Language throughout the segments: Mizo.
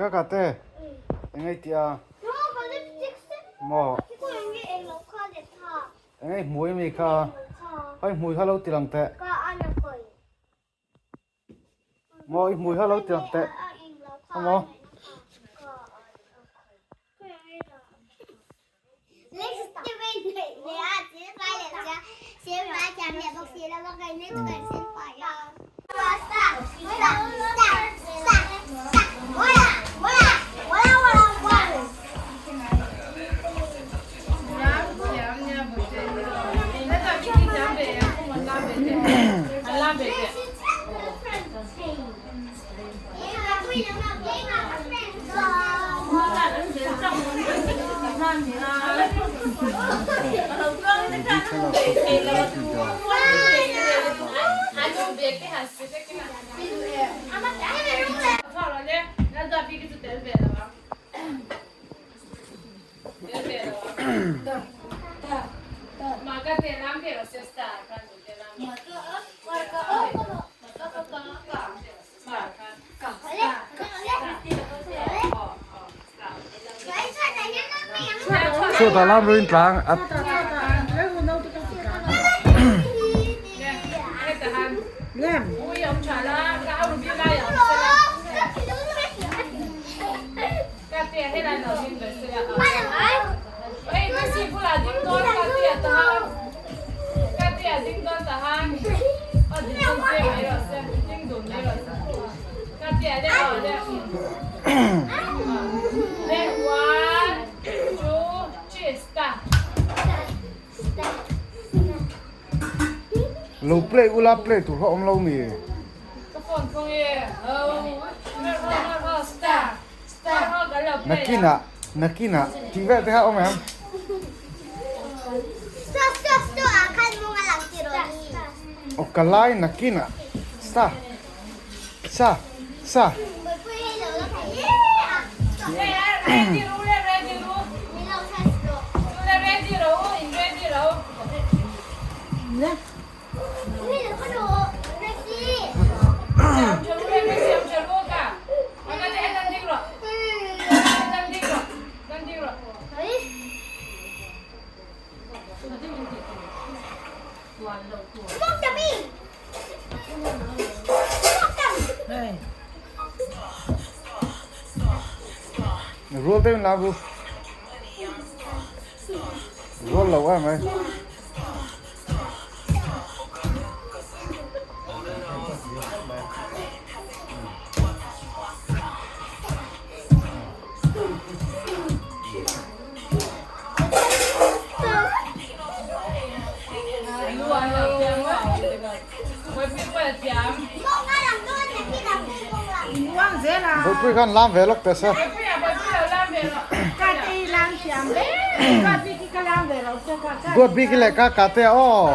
Ka te eng ei tia maw eng ei hmui mi kha hei hmui kha lo ti lang teh maw i hmui kha lo ti lang teh maw. Chhuatah lam ruin tlang a Lo play ula play tur kha awm lo mi. Nakinah nakinah tih vel te kha awm em? Aw ka lai nakinah sa sa sa. Rual deuhin la bu. Rual lo em mai. Bawihpui khan lam ve lawk teh se. Duat bik i leh ka ka te aw.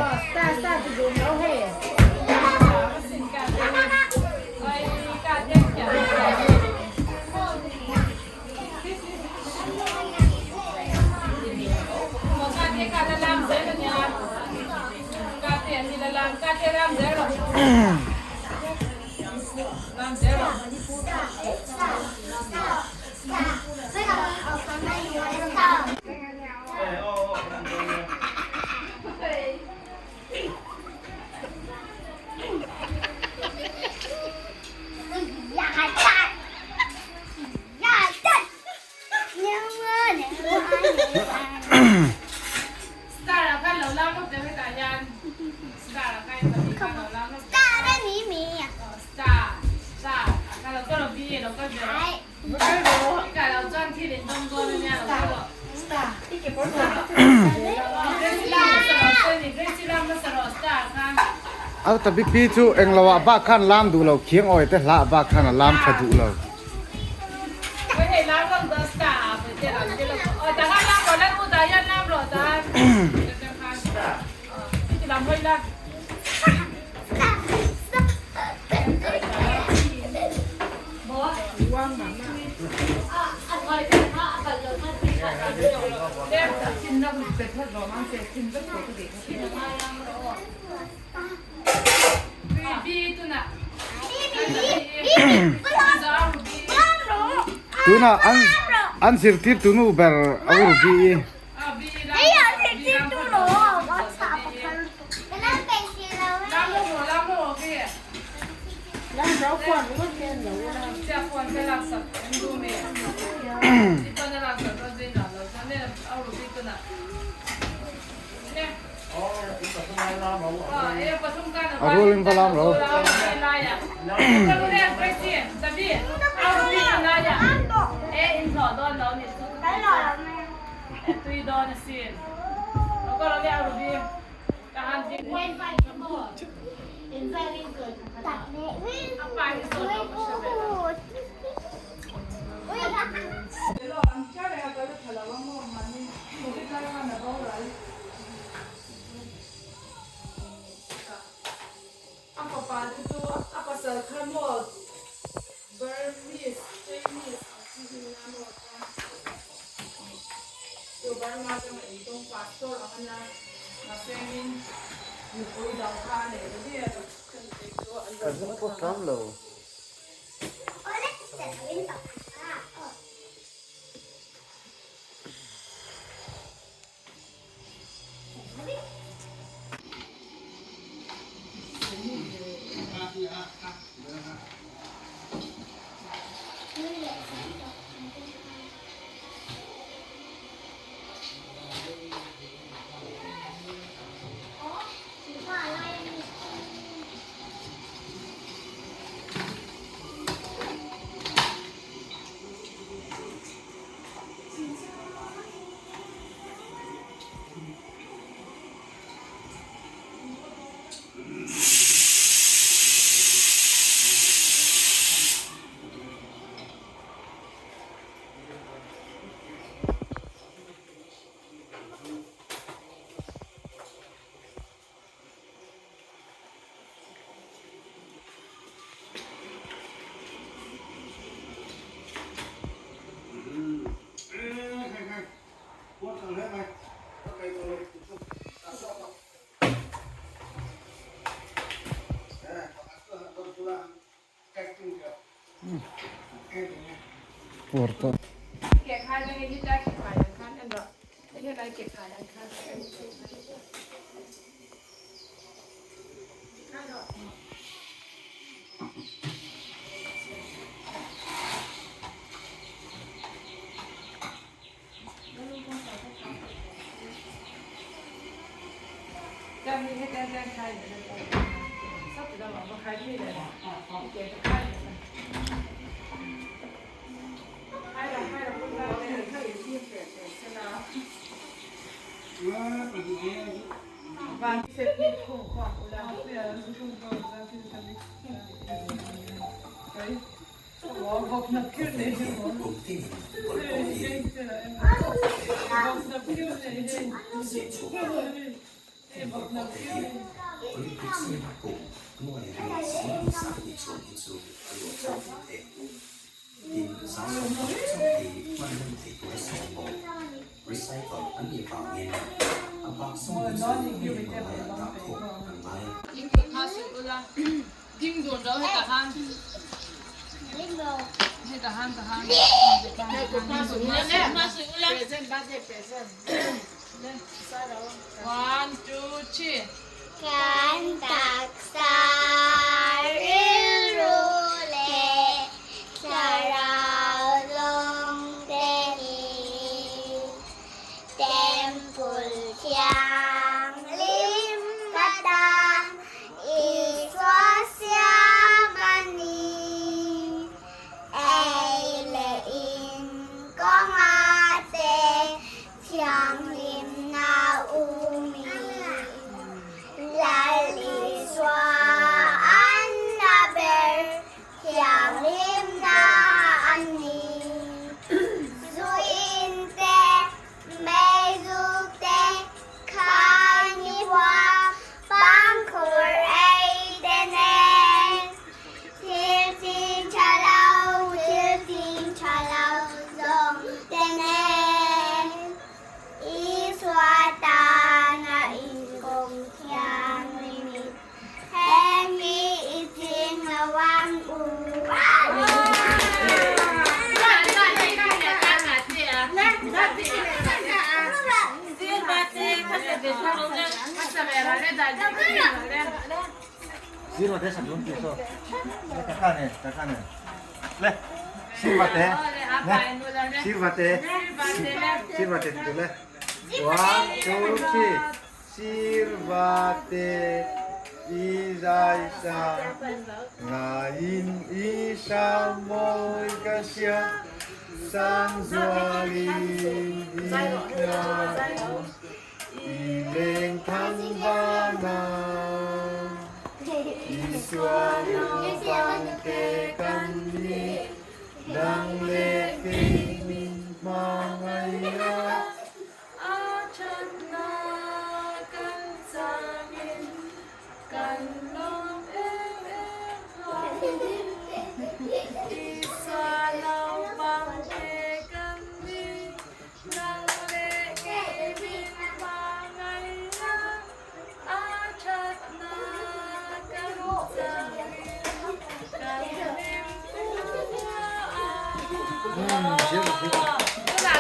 A ta pi chu englo ah bak khan lam duh lo khiang awi te hlah bak khan a lam tha duh lo. Tunah an an zirtirtu nu ber a ur bi i. A rualin va lam lo. A fapa te chu a pasal kha maw Burmese, Chinese ang chi hi nia maw chuan chu Burma atanga intawng pastor ang a nia mahsengin nupui dang kha a nei ta diar a Ka zung pawh tlam lo. Puar tawh. Kan taksa rilru leh thlarau zawng te hi Temple thianghlim ka tan Isua siam a ni. Ei leh in kawnga te Thianghlimna umi Lal Isua an la ber Thianghlimna an ni. Zu in te, mei zuk te, khai ni hua, pangkhur ei te nen. Thil chin tha lo, thil chin tha lo zawng te nen. Isua tana inkawm thianghlim in heng mi i ching lo ang u. Sirvate i zai sa ngaiin i sa mawi ka hria Sangzualin i hna i leng thang vana Isua naupangte kan ni nang leh kei min hmangaih a. A thatna kan changin kan lawm em em hlawm. Isua naupangte kan ni, nang leh kei min hmangaih a. A thatna kan changin kan hlim pua a.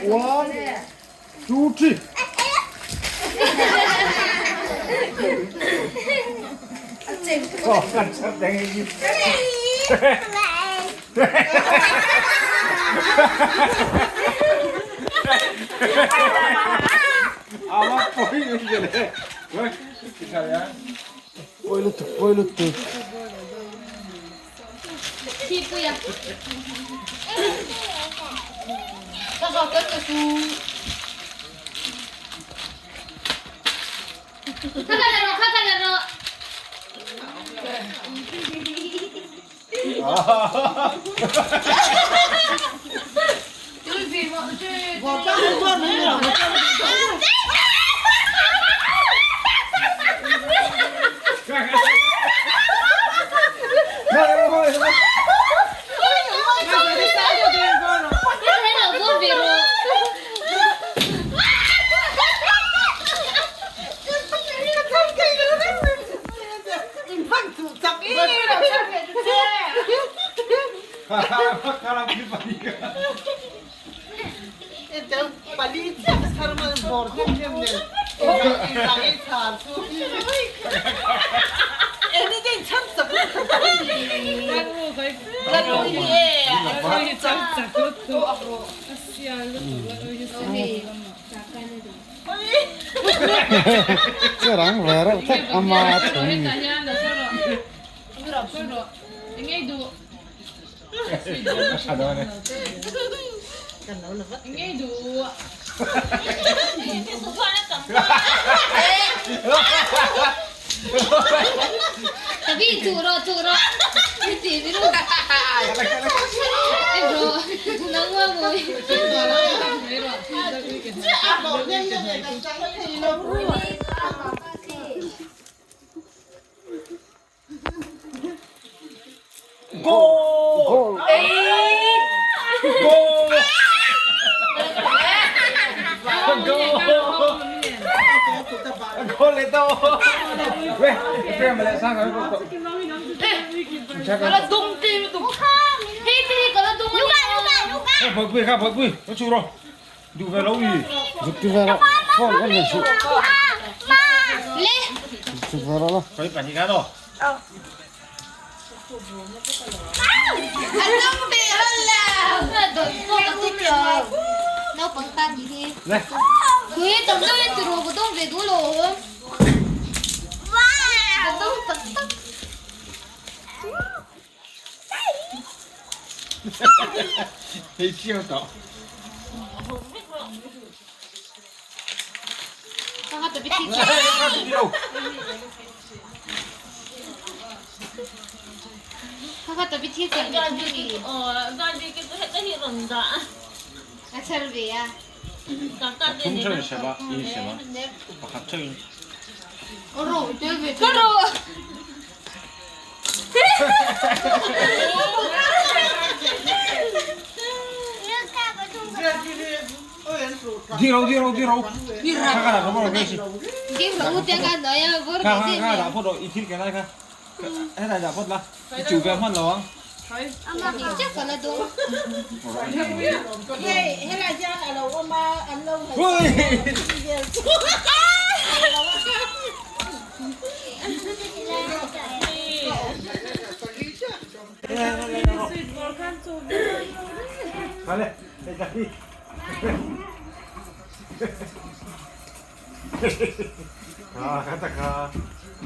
One, two, three. Pawi lutuk, pawi lutuk. Che rang ve reuh tlat ama thung ni. Goal! Goal! Goal leh tawh! Weh, frame leh sang ang ko. Phơi quy kha phơi quy, nó chu rồi. Đủ về lâu gì? Rút cái về đó. Phone con này chu. Rút về đó. Phơi bản gì cả rồi. Này. Hei chiang tawh. Pathum theuhin hre a, i hre a, pakhat theuhin.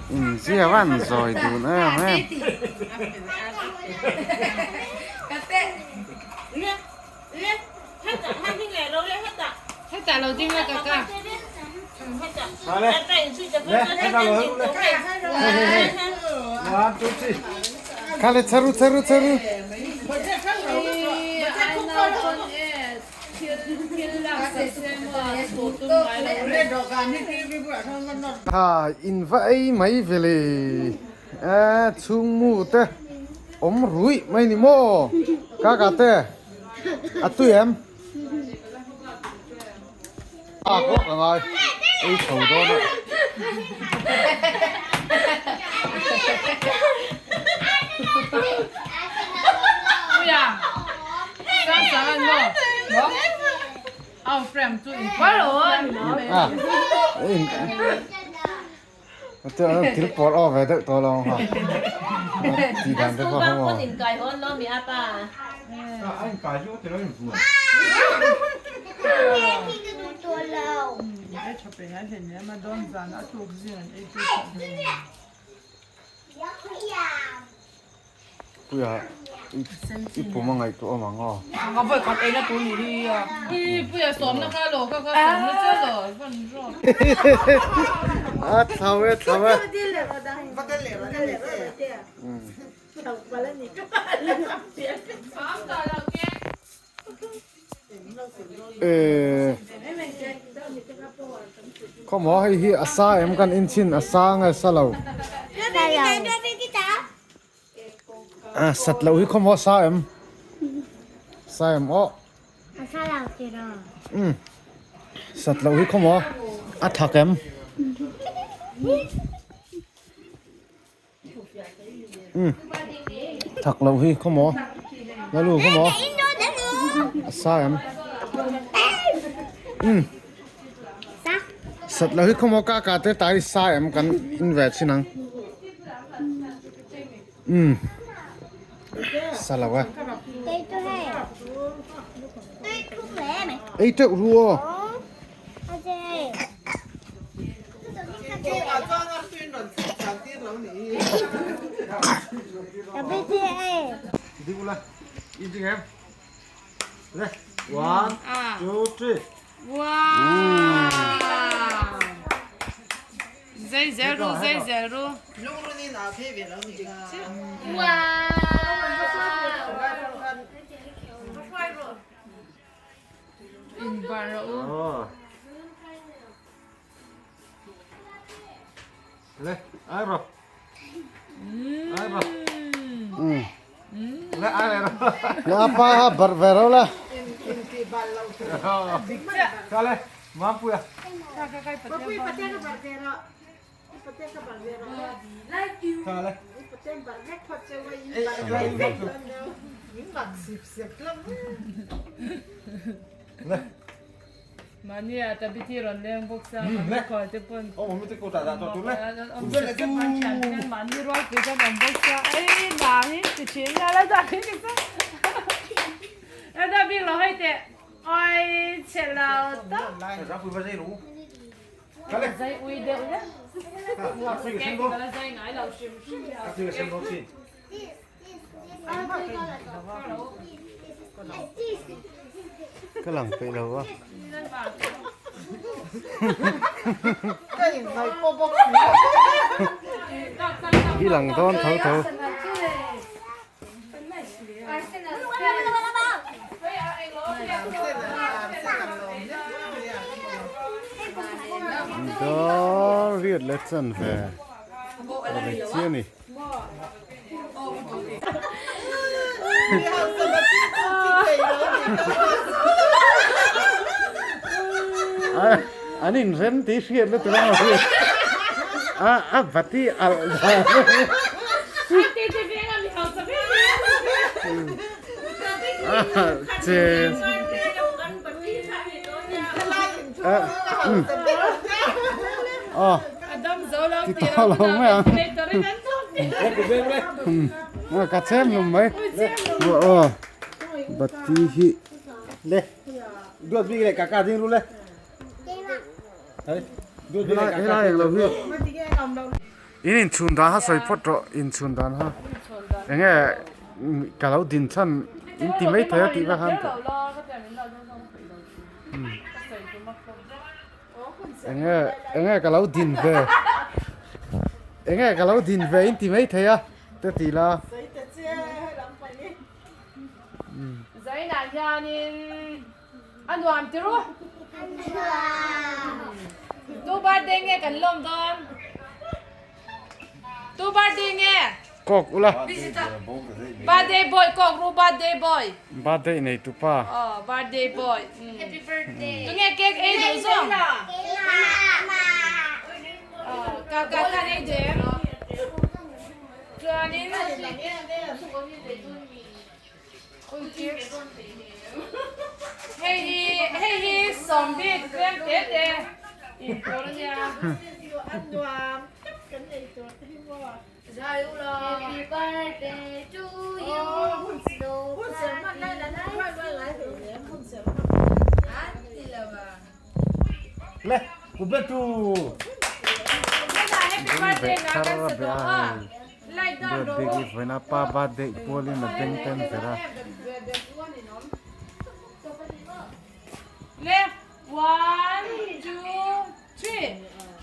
Inzia van zawi dun em em. Khale charu charu charu. Ha in va ei mai vele e chhung mu te awm ruih mai ni maw kaka te a tui em a pawh ka ngai ei chho dawn a. Thil pawr aw ve deuh tawh lo ang ha. Tih dan te pawh ho. Puia i pum a ngaihtuah awm ang aw. Ka vawi khat eina tur ni hi a. Ui Puia sawmna kha lo ka ka sawmna che lo van rawk. A thau e thau e. Eh Khawmaw hei hi a sa em kan inchhin a sa nge sa lo. A sat loh hi khawmaw sa em? Sa em aw. A sa lo tiraw. Umm sat loh hi khawmaw a thak em? Umm thak loh hi khawmaw la lu khawmaw a sa em? Umm sat loh hi khawmaw ka ka te tai sa em kan in ve thin ang. Umm sa lo e. Ei teuh ru aw. One, two, three. Wow! Zai zel ru, zai zel ru. In bar rawh u. Le, ai ro. Ai ro. Le ai ro. Le apa ha bar ve ro la. Ka le, ma puia. Ka le. Le. Mahnia Tabithy rawn leng bawk sa, mahni khual te pawn. Mahni rualpui kan awm bawk sa, ei nang hi ti thin a la dah hi chu. La dah bik lo hei teh, oi chhe lo tak. Zai ui deuh hlek. Ka la zai ngai lo hrim hrim. Ka lang peih lo a. I lang dawn tho tho. Dar riat leh chan ve. Chian ni. An inrem tih hriat na tur ang a a bati alh dan. Che. Ti tawh lo mai ang. Ka chem hlum mai. Aw bati hi le duat bik le kaka ding ru le. Duat bik le kaka. Helai ang lo hi. In inchhun dan ha sawi phawt rawh inchhun dan ha. Enge ka lo din chhan in ti mai thei a tih vek han. Enge enge ka lo din ve enge ka lo din ve in ti mai thei a te ti la. Zainah hianin a nuam ti ru. Tu birthday nge kan lawm dawn? Tu birthday nge? Kawk ula. Birthday boy kawk ru birthday boy. Birthday nei tu pa. Oh birthday boy. Happy birthday. Tu nge cake ei duh zawng? Oh ka ka khan ei duh em? Chuanin Hei hi hei hi sawmbik tlem te te in tur a nia. Le ku be tu. Happy birthday nga kan sa daw a. Duat bik i vawiin a pa birthday pualin a beng ten ber a. Le one two three.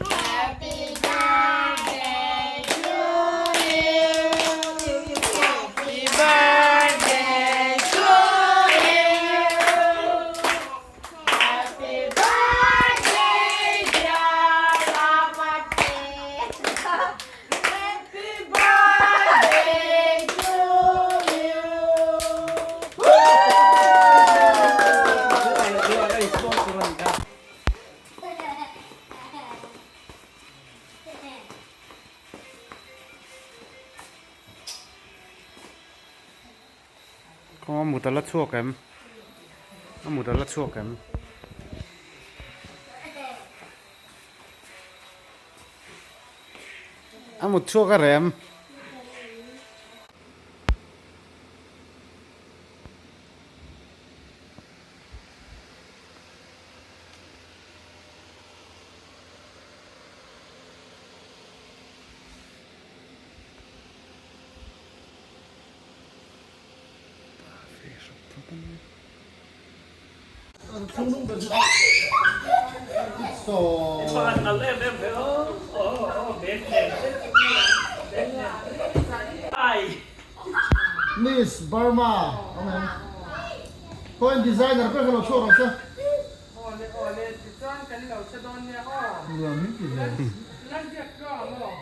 Happy birthday to you. Happy birthday to you. Happy birthday dear Ramate. Happy birthday to you. Kawng a mut a la chhuak em? A mut a la chhuak em? A mut chhuak a rem. Miss Burma awm em? Khawiin designer ber kha lo chhuak rawh se. Awle awle tichuan kan lo hre dawn nia aw. Lalbiak tluang ang aw.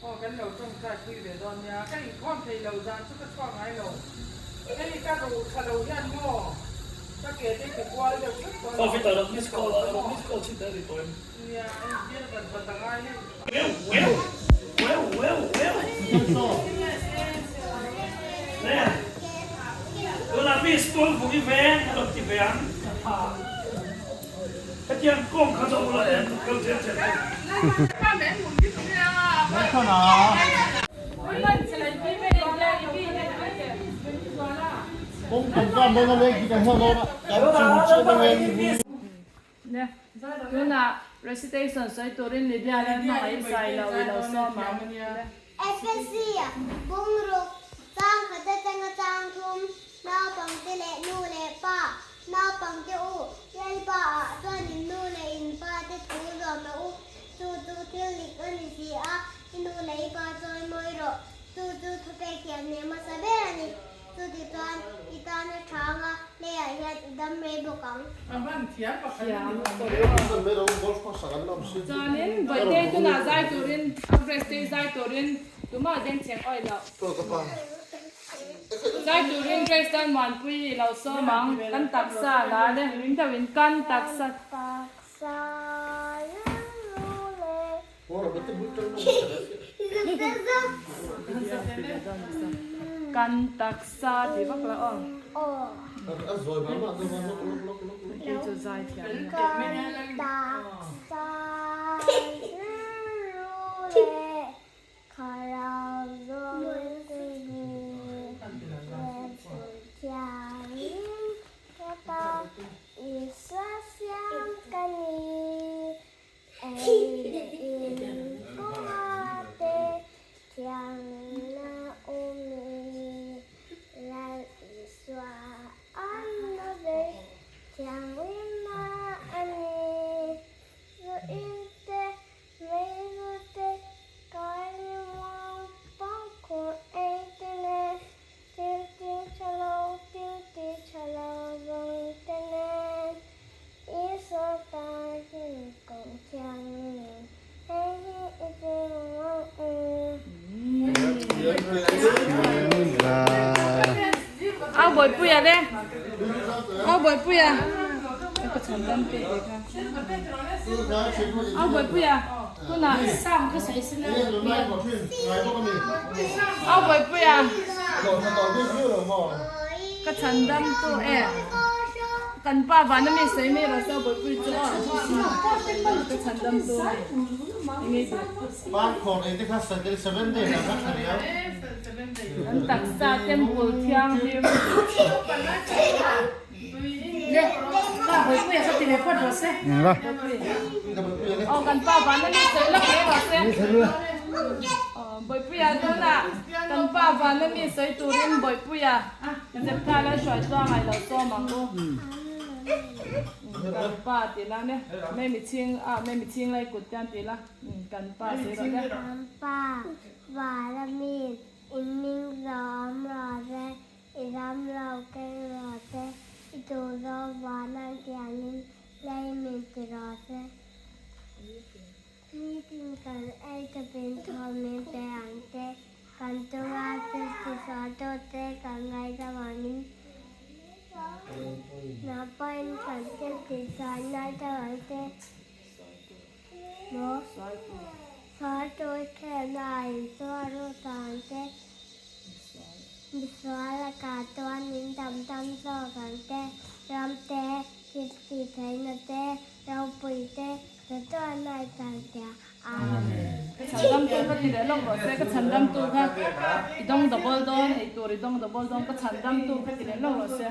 Aw kan lo tawngtai pui ve dawn nia, ka inkhawm thei lo zan chu ka chhuak ngai lo, hei ka ruh tha lo hian maw ka ke te ti kual deuh vek tawh a ni, nia entir vat vat a ngai hei. Tunah recitation sawi turin Lydia leh hmangaih sai lo i lo sawm ang. Ephesia, Bungruk, Changkhat atanga changthum, naupangte leh nu leh pa, Naupangte u, Lalpa ah chuan in nu leh in pa te thu zuam rawh u, chu chu thil dik a ni si a, i nu leh i pa chawi mawi rawh, chu chu thupek thiam nih hmasa ber a ni, chuti chuan i tana tha anga leiah hian i dam rei bawk ang. A hman thiam pakhat a ni bawk. Chuanin birthday tunah zai turin, a grace te zai turin tumah deng cheng awih loh. Zai turin Grace tan Muanpui i lo sawm ang. Kan taksa la le ring deuhin kan taksa. Taksa rilru leh. Kan taksa tih vak la aw. Kei chu zai thiam a ni. Kan taksa rilru leh. Meizute kai muang pang khur ei te nen, thil ti tha lo, thil ti tha lo zawng te nen, Isua tan hin kawng thiang ni, hei hi i ti ang u. Au Bawipuia le Au Bawipuia ka chhan dam te te kha Au Bawipuia tunah Au Bawipuia ka chhan dam tu e kan pa van ami sawi mai rawh se Au Bawipuia chu ka chhan dam tu engei duh. Kan taksa temple thianghlim. Aw kan pa van a ni sawi lawk mai rawh se. Aw Bawipuia tunah kan pa van a mi sawi turin Bawipuia Zeptha la hruai tluang ai lo sawm ang u. Kan pa ti la ne mai mi chhing a mai mi chhing lai kut te an ti la kan pa sawi rawh le. Kan pa Vala min i ming zawm rawh se, i ram lo keng rawh se, i duh zawk van ang tiangin lei min ti rawh se. Nitin kan ei tawpin thaw min pe ang che, kan chunga thil ti sualtu te kan ngaidam angin nang pawhin kan thil ti sual ngaidam ang che. Maw? Sualtu khelna a insual ru tang te, misual lakah chuan min dam dam zawk ang te, ram te, thil tih theihna te, ropui te, za chuan a intan sia. Amen. Ka chhandamtu ka ti leh lawk rawh se, ka chhandamtu kha i dawng double dawn, eitur i dawng double dawn, ka chhandamtu ka ti leh lawk rawh se.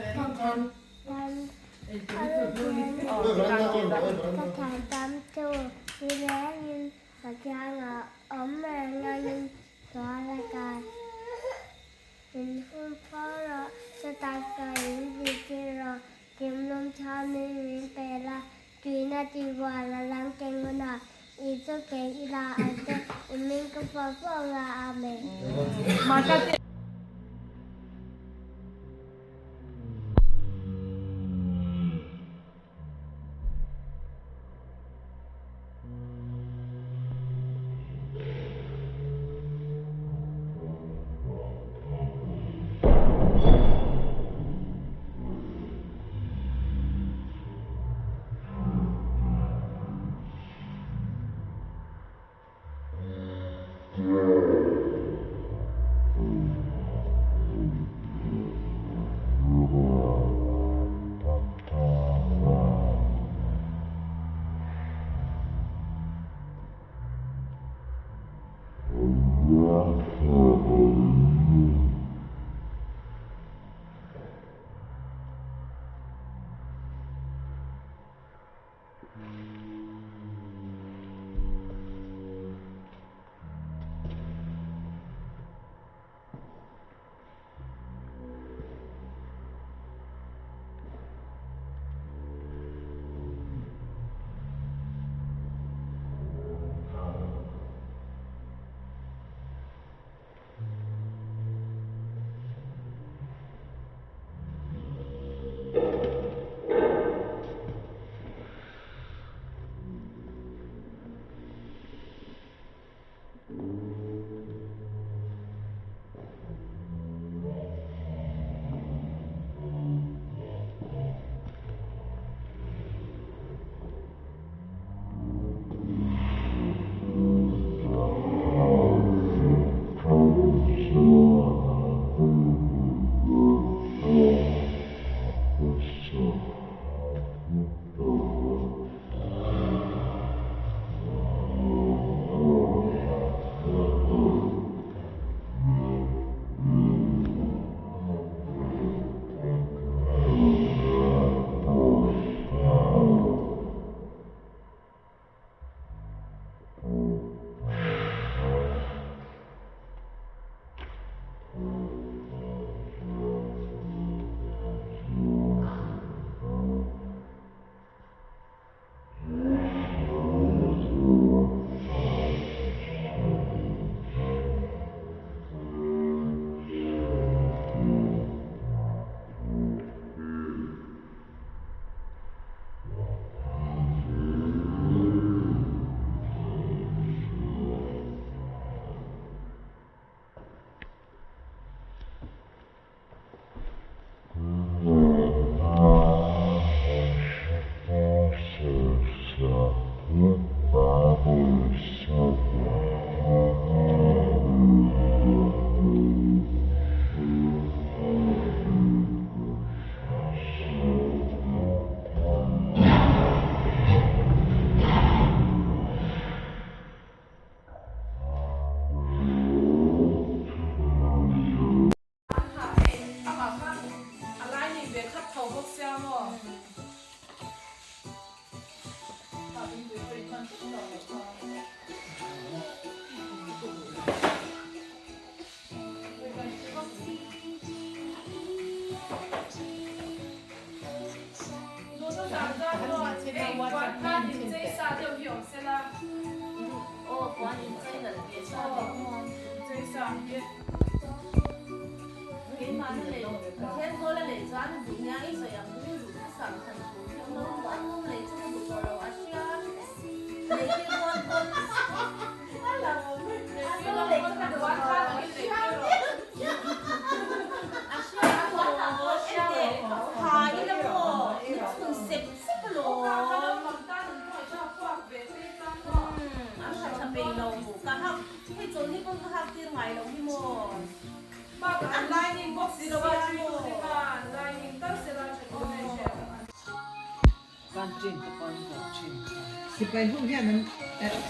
Sipai ho hian an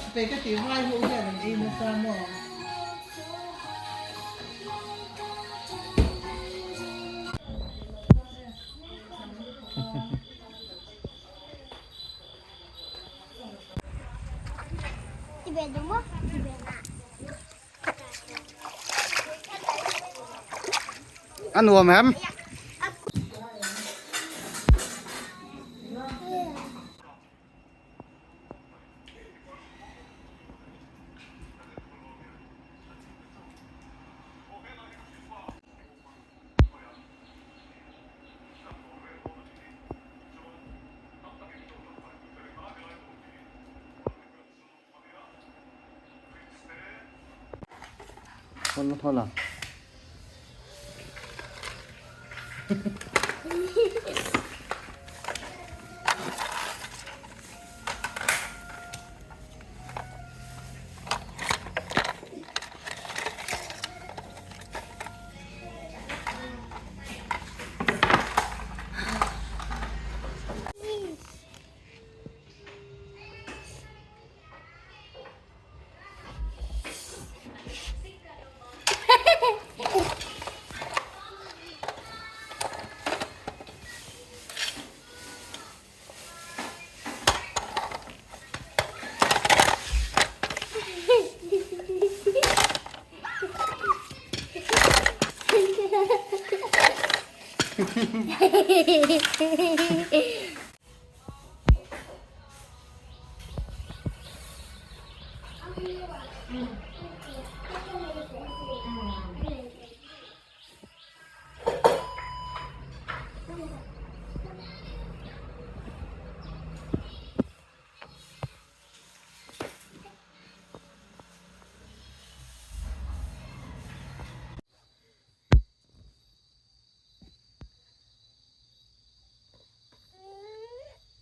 sipai ka tih vai ho hian an ei nasa maw? A nuam em? Hola, hola.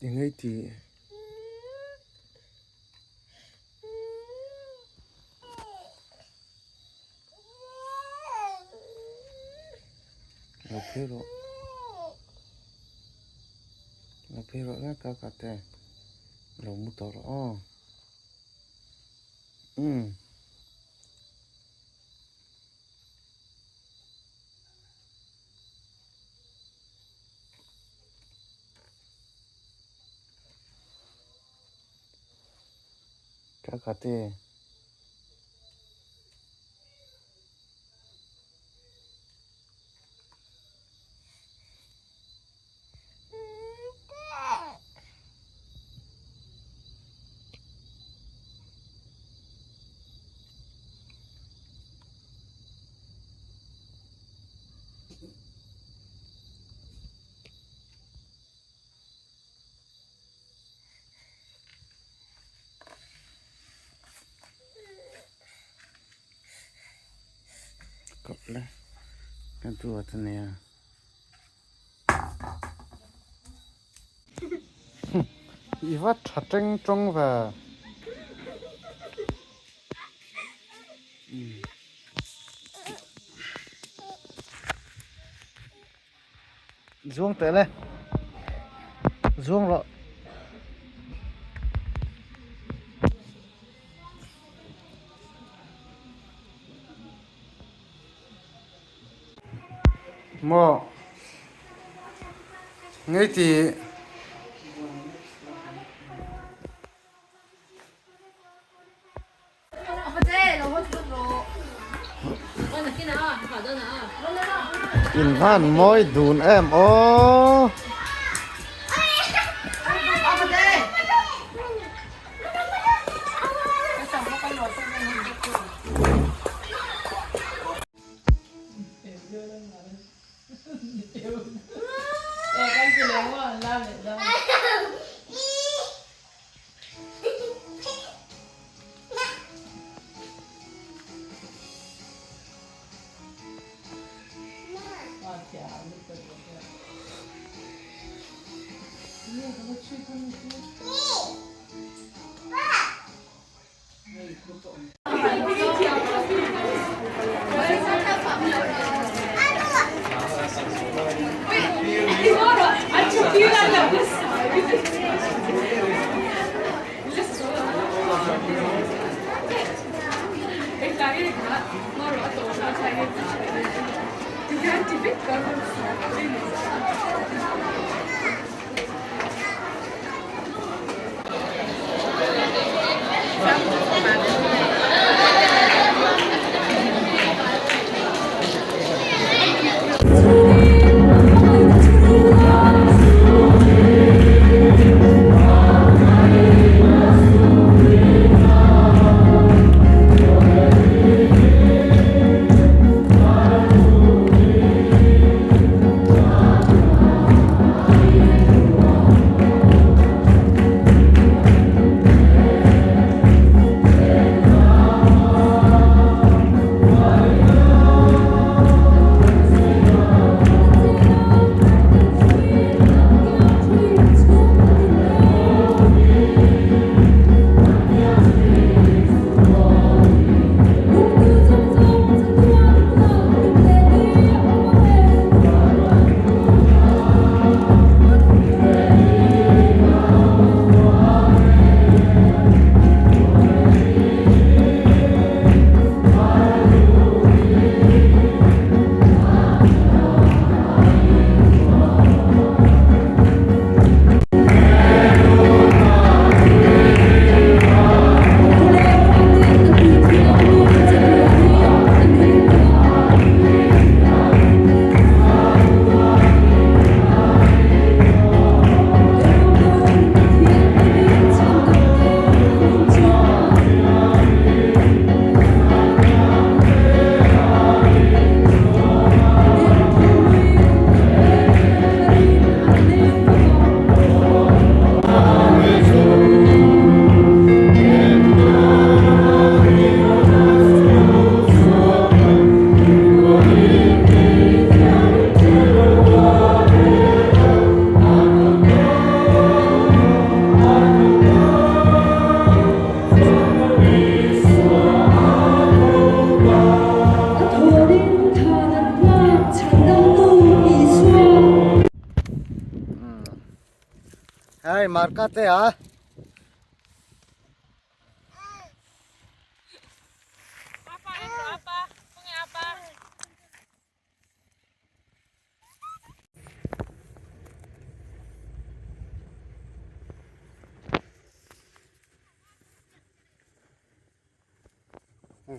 Engei tih Lo phei rawh Lo phei rawh la ka ka te Lo mu tawh rawh aw Umm. Ka ka te. Kan tu a nia. I va tha teng tawng ve. Zuang teh le. Zuang rawh. Maw ngei ti. In van mawi dun em aw. Hei marka te a.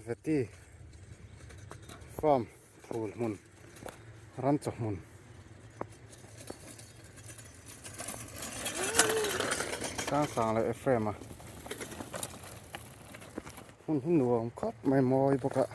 Veti farm phul hmun ran chaw hmun sang sang leh Ephraim a hmun hi nuam khawp mai mawi bawk a.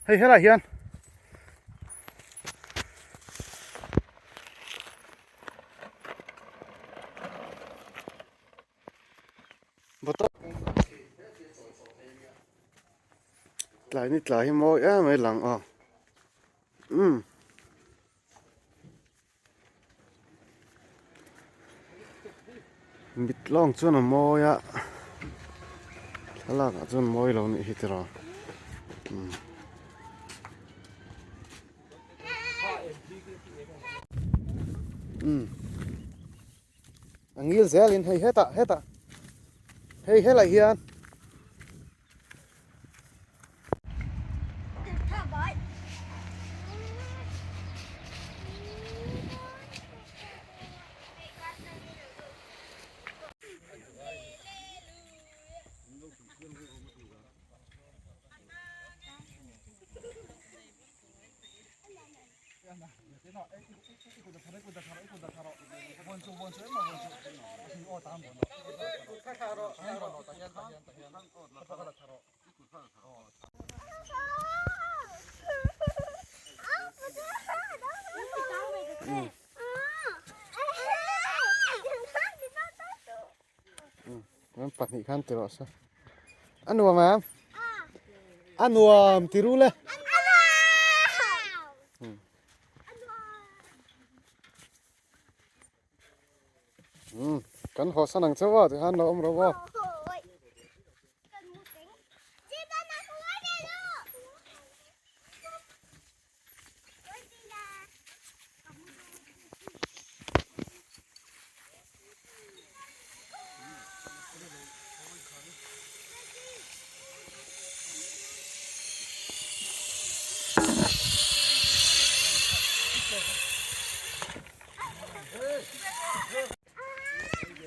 Hei helai hian Bottle tlai ni tlai hi mawi em mai lang aw umm. Mit lawng chuan a mawi a thlalak ah chuan mawi lo nih hi tiraw umm. Umm a ngil zelin hei hetah hetah hei helai hian. An pahnih khan ti rawh se. A nuam em? A nuam ti ru le. Kan haw san ang chauh a tikhan lo awm rawh aw.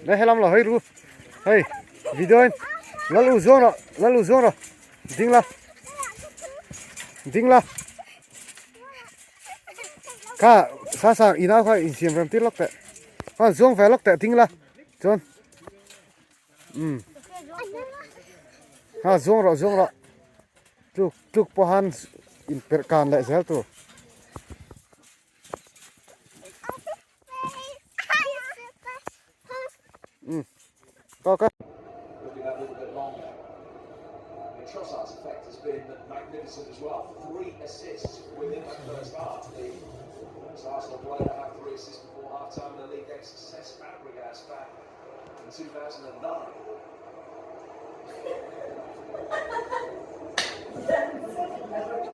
Đây helam lo hei ru hei video in lal u zawng rawh lal u zawng rawh ding la ding la kha sa sang inau kha insiam rem tir lawk teh kha zawng ve lawk teh ding la chuan um ha zawng rawh zawng rawh tluk tluk pawh han inperh kan leh zel tur. Tawk a.